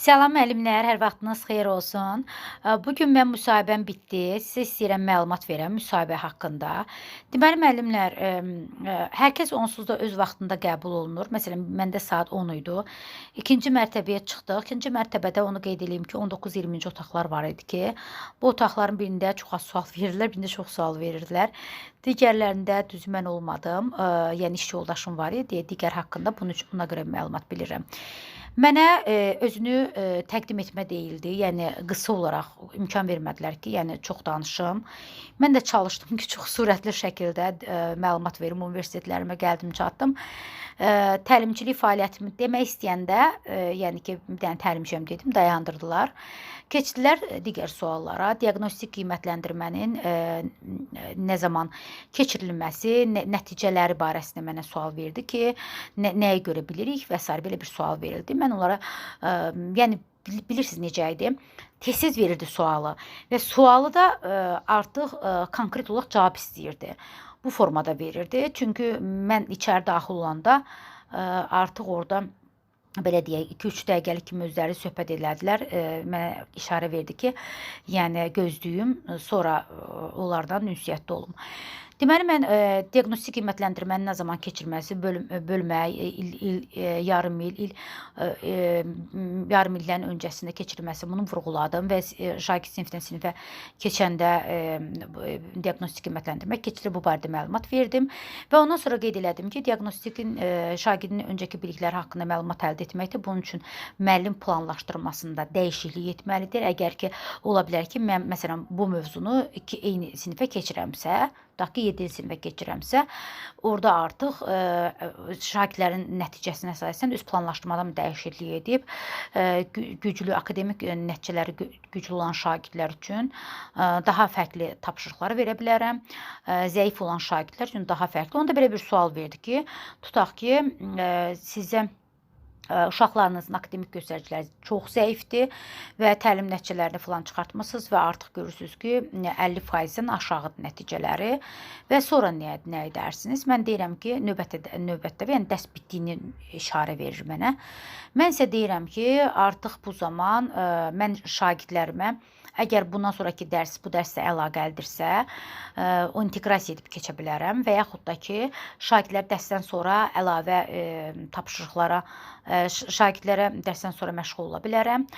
Salam müəllimlər, hər vaxtınız xeyir olsun. Bu gün mən müsahibəm bitdi. Sizə istəyirəm məlumat verəm müsahibə haqqında. Deməli müəllimlər, hər kəs onsuz da öz vaxtında qəbul olunur. Məsələn, məndə saat 10 idi. İkinci mərtəbəyə çıxdıq. İkinci mərtəbədə onu qeyd eləyim ki, 19-20-ci otaqlar var idi ki, bu otaqların birində çox az sual verirdilər, birində çox sual verirdilər. Digərlərində düzü mən olmadım. Yəni iş yoldaşım var idi. Digər haqqında bunun üçün ona görə məlumat bilirəm. Mənə özünü təqdim etmə deyildi. Yəni qısa olaraq imkan vermədilər ki, yəni çox danışım. Mən də çalışdım ki, çox sürətli şəkildə məlumat verim. Universitetlərimə gəldim, çatdım. Təlimçilik fəaliyyətimi demək istəyəndə, yəni ki, bir dənə təlimçiyəm dedim, dayandırdılar. Keçdilər digər suallara. Diaqnostik qiymətləndirmənin nə zaman keçirilməsi, nəticələri barəsində mənə sual verdi ki, nəyə görə bilirik və sair belə bir sual verildi. Mən onlara yəni bilirsiniz necə idi? Tez-tez verirdi sualı və sualı da artıq konkret olaraq cavab istəyirdi. Bu formada verirdi. Çünki mən içəri daxil olanda artıq orada belə deyək, 2-3 dəqiqəlik kimi özləri söhbət elədilər. Mənə işarə verdi ki, yəni gözləyim, sonra onlardan ünsiyyətdə olum. Deməli mən diaqnostik qiymətləndirmənin nə zaman keçirilməsi, bölüm, bölmə, il, il, yarım il, il, yarım ildən öncəsində keçirilməsi, bunu vurğuladım və şagird sinifdən sinifə keçəndə diaqnostik qiymətləndirmə keçirilir, bu barədə məlumat verdim və ondan sonra qeyd elədim ki, diaqnostikin şagirdin öncəki bilikləri haqqında məlumat əldə etməkdir. Bunun üçün müəllim planlaşdırmasında dəyişiklik etməlidir. Əgər ki, ola bilər ki, mən məsələn bu mövzunu iki eyni sinifə keçirəmsə, tutaq ki, 7-ci sinifə keçirəmsə, orada artıq şagirdlərin nəticəsinə əsasən öz planlaşdırmada dəyişiklik edib, güclü akademik nəticələri güclü olan şagirdlər üçün daha fərqli tapşırıqlar verə bilərəm. Zəif olan şagirdlər üçün daha fərqli. Onda belə bir sual verdi ki, tutaq ki, sizə uşaqlarınızın akademik göstəriciləri çox zəifdir və təlim nəticələrini falan çıxartmısınız və artıq görürsünüz ki, 50%-dən aşağıdır nəticələri və sonra nə edərsiniz? Mən deyirəm ki, növbətdə, yəni dərs bitdiyini işarə verir mənə. Mən isə deyirəm ki, artıq bu zaman mən şagirdlərimə əgər bundan sonrakı dərs bu dərslə əlaqəlidirsə, o inteqrasiya edib keçə bilərəm və yaxud da ki, şagirdlər dərsdən sonra əlavə tapşırıqlara, şagirdlərə dərsdən sonra məşğul ola bilərəm.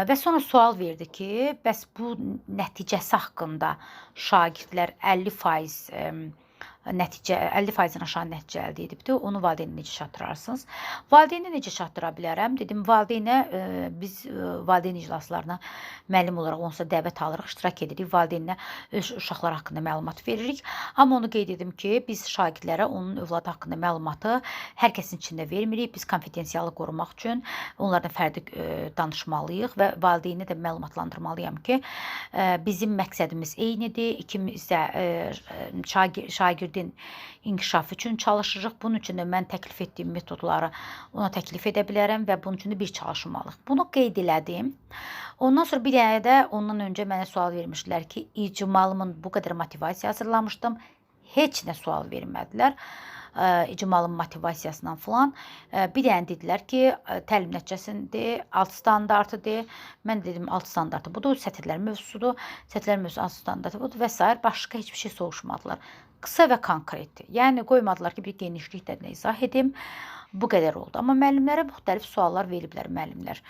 Və sonra sual verdi ki, bəs bu nəticəsi haqqında şagirdlər 50% nəticə 50%-dən aşağı nəticə əldə edibdir. Onu valideynə necə çatdırarsınız? Valideynə necə çatdıra bilərəm? Dedim, valideynə biz valideyn iclaslarına müəllim olaraq onsuz da dəvət alırıq, iştirak edirik. Valideynə öz uşaqlar haqqında məlumat veririk. Amma onu qeyd edim ki, biz şagirdlərə onun övladı haqqında məlumatı hər kəsin içində vermirik. Biz konfidensiallığı qorumaq üçün onlardan fərdi danışmalıyıq və valideyni də məlumatlandırmalıyam ki, bizim məqsədimiz eynidir. İkimiz də şagirdin inkişafı üçün çalışırıq. Bunun üçün də mən təklif etdiyim metodları ona təklif edə bilərəm və bunun üçün də bir çalışmalıyıq. Bunu qeyd elədim. Ondan sonra bir dənə də ondan öncə mənə sual vermişdilər ki, icmalımın bu qədər motivasiya hazırlamışdım. Heç nə sual vermədilər. İcmalın motivasiyasından filan. Bir dənə dedilər ki, təlim nəticəsidir, alt standartıdır. Mən dedim, alt standartı budur, sətirlər mövzusudur. Sətirlər mövzusu alt standartı budur və sair. Başqa heç bir şey soruşmadılar. Qısa və konkretdir. Yəni qoymadılar ki, bir genişliklə də izah edim. Bu qədər oldu. Amma müəllimlərə müxtəlif suallar veriblər müəllimlər.